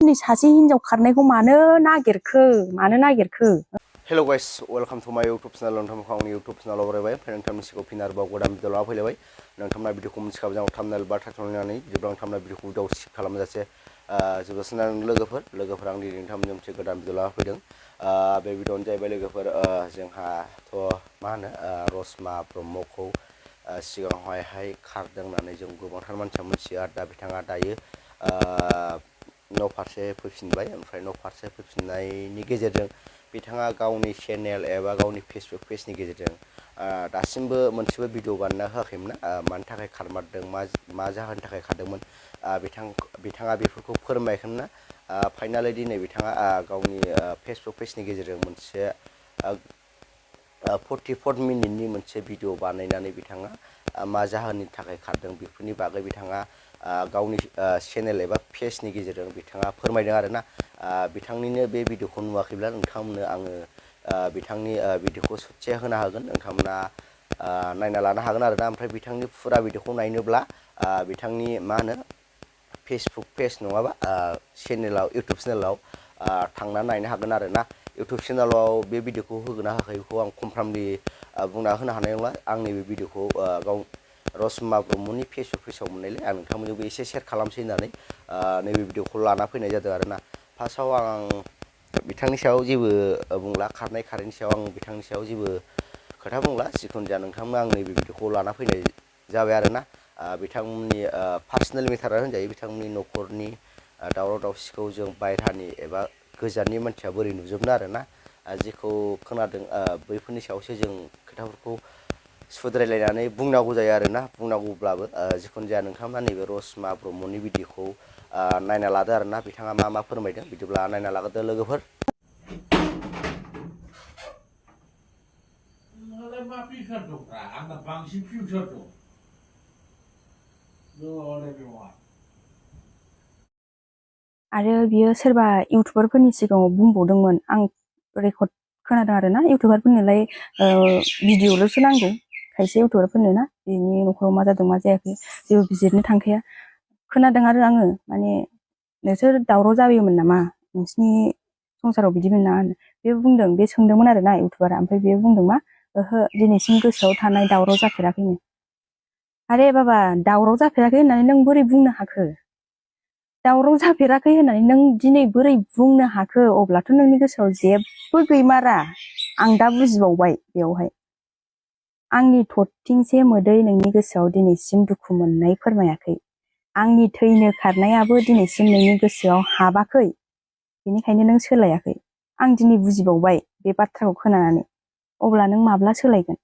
दिनै सासे हिनजाव खारनायखौ मानो नागिरखो? Hello guys, welcome to my YouTube channel. नोंथांमोनखौ आंनि YouTube channel आव बरायबाय। ओमफ्राय नोंथांनि सिगाङाव फिन आरोबाव गोदान भिडिअ लाना फैलायबाय। नोंथांमोना भिडिअखौ मिथिखाबाय जानांगौ थाम्बनेल बा टाइटल नायनानै जेब्ला नोंथांमोना भिडिअखौ डाउनल'ड खालामजासे जोबजासिम लोगोफोर आं दिनै नोंथांमोनजों मोनसे गोदान भिडिअ लाना फैदों। बे भिडिअआनो जाहैबाय लोगोफोर जोंहाथ' मा होनो रसमा ब्रह्मखौ सिगाङावहाय खारदों होननानै जों गोबांथार मानसिया मिथियो आरो दा बिथाङा दायो न' फारसे फैफिनबाय। ओमफ्राय न' फारसे फैफिननायनि गेजेरजों बिथाङा गावनि चेनेल एबा गावनि फेसबुक पेजनि गेजेरजों दासिमबो मोनसेबो भिडिअ बानायना होआखैमोन मानि थाखाय खारमारदों मा जाहोननि थाखाय खारदोंमोन बिथाङा बेफोरखौ फोरमायाखैमोन फाइनालि दिनै बिथाङा गावनि फेसबुक पेजनि गेजेरजों मोनसे 44 मिनिटनि मोनसे भिडिअ बानायनानै बिथाङा मा जाहोननि थाखाय खारदों बेफोरनि बागै बिथाङा गावनि चेनेल एबा पेजनि गेजेरजों बिथाङा फोरमायदों आरोना। बिथांनिनो बे भिडिअखौ नुवाखैब्ला नोंथांमोननो आङो बिथांनि भिडिअखौ ससे होना होगोन, नोंथांमोना नायना लानो हागोन आरोना। ओमफ्राय बिथांनि फुरा भिडिअखौ नायनोब्ला बिथांनि मा होनो फेसबुक पेज नङाबा चेनेलाव इउटुब चेनेलाव थांनानै नायनो हागोन आरोना। इउटुब चेनेलाव बे भिडिअखौ होगोन ना होआखै बेखौ आं कनफार्मलि बुंना होनो हानाय नंला। आंनि बे भिडिअखौ गाव रसमा ब्रह्मनि फेसबुक पेजाव मोननायलाय आं नोंथांमोनजोंबो एसे शेयार खालामसै होननानै नैबे भिडिअखौ लाना फैनाय जादों आरोना। फार्स्टआव आं बिथांनि सायाव जेबो बुंला, खारनाय खारैनि सायाव आं बिथांनि सायाव जेबो खोथा बुंला। जिखुनु जाया नोंथांमोना आं नैबे भिडिअखौ लाना फैनाय जाबाय आरोना। बिथांमोननि पार्सनेल मेटारानो होनजायो, बिथांमोननि न'खरनि दावराव दावसिखौ जों बायह्रानि एबा गोजाननि मानसिया बोरै नुजोबनो आरोना। जेखौ खोनादों बैफोरनि सायावसो जों खोथाफोरखौ सुद्रायलायनानै बुंनांगौ जायो आरोना। बुंनांगौब्लाबो जिखुनु जाया नोंथांमोना नैबे रसमा ब्रह्मनि भिडिअखौ नायना लादो आरोना। बिथाङा मा फोरमायदों बिदिब्ला नायना लागोदो लोगोफोर। आरो बियो सोरबा इउटुबारफोरनि सिगाङाव बुंबावदोंमोन, आं रेकर्ड खोनादों आरोना। इउटुबारफोरनोलाय भिडिअल'सो नांगौ, खायसे इउटुबारफोरनो ना, बेनि न'खराव मा जादों मा जायाखै जेबो बिजिरनो थांखाया। खोनादों आरो आङो, माने नोंसोर दावराव जायोमोन नामा, नोंसिनि संसाराव बिदिमोन ना होनो। बे बुंदों, बे सोंदोंमोन आरोना इउटुबारा। ओमफ्राय बे बुंदों मा, ओहो दिनैसिम गोसोआव थानाय दावराव जाफेराखैनो। आरे बाबा, दावराव जाफेराखै होननानै नों बोरै बुंनो हाखो? दावराव जाफेराखै होननानै नों दिनै बोरै बुंनो हाखो? अब्लाथ' नोंनि गोसोआव जेबो गैमारा। आं दा बुजिबावबाय बेवहाय। आंनि थरथिंसे मोदै नोंनि गोसोआव दिनैसिम दुखु मोननाय फोरमायाखै। आंनि थैनो खारनायाबो दिनैसिम नोंनि गोसोआव हाबाखै। बेनिखायनो नों सोलायाखै। आं दिनै बुजिबावबाय बे बाथ्राखौ खोनानानै। अब्ला नों माब्ला सोलायगोन?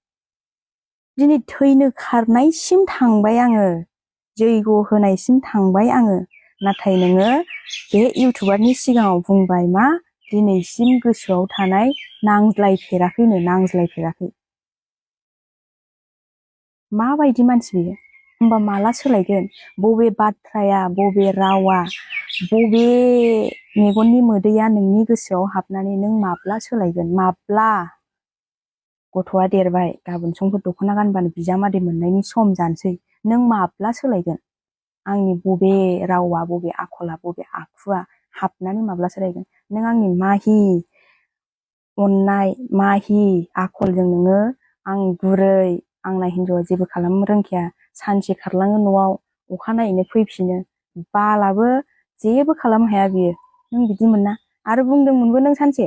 दिनै थैनो खारनायसिम थांबाय आङो, जैग' होनायसिम थांबाय आङो। नाथाय नोङो बे इउटुबारनि सिगाङाव बुंबाय मा, दिनैसिम गोसोआव थानाय नांज्लायफेराखै। माबायदि मानसि बियो? होमबा माला सोलायगोन? बबे बाथ्राया, बबे रावा, बबे मेगननि मोदैया नोंनि गोसोआव हाबनानै नों माब्ला सोलायगोन? माब्ला? गथ'आ देरबाय, गाबोन समफोर दख'ना गानबानो बिजामादै मोननायनि सम जानोसै। नों माब्ला सोलायगोन? आंनि बबे रावा, बबे आखला, बबे आखुआ हाबनानै माब्ला सोलायगोन? नों आंनि माहि अननाय, माहि आखलजों नोङो आं गुरै, आंना हिन्जावआ जेबो खालामनो रोंखाया, सानसे खारलाङो न'आव, अखानायैनो फैफिनो, बालाबो जेबो खालामनो हाया बियो। नों बिदिमोन ना? आरो बुंदोंमोनबो नों सानसे,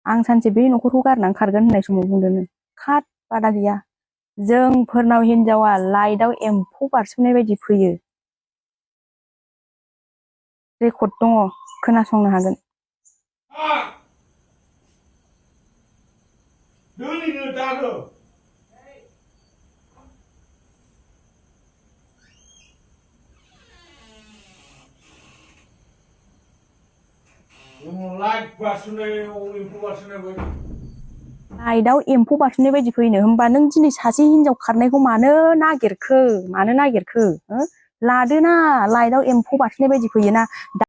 आं सानसे बे न'खरखौ गारनानै खारगोन होननाय समाव बुंदों नों। खाद बादा गैया। जोंफोरनाव हिनजावा लाइटआव एम्फौ बारसोमनाय बायदि फैयो। रेकर्ड दङ, खोनासंनो हागोन। लाइटआव एम्फौ बारसोमनाय बायदि फैनो। होमबा नों दिनै सासे हिनजाव खारनायखौ मानो नागिरखो? लादोना, लाइटआव एम्फौ बारसोमनाय बायदि फैयोना।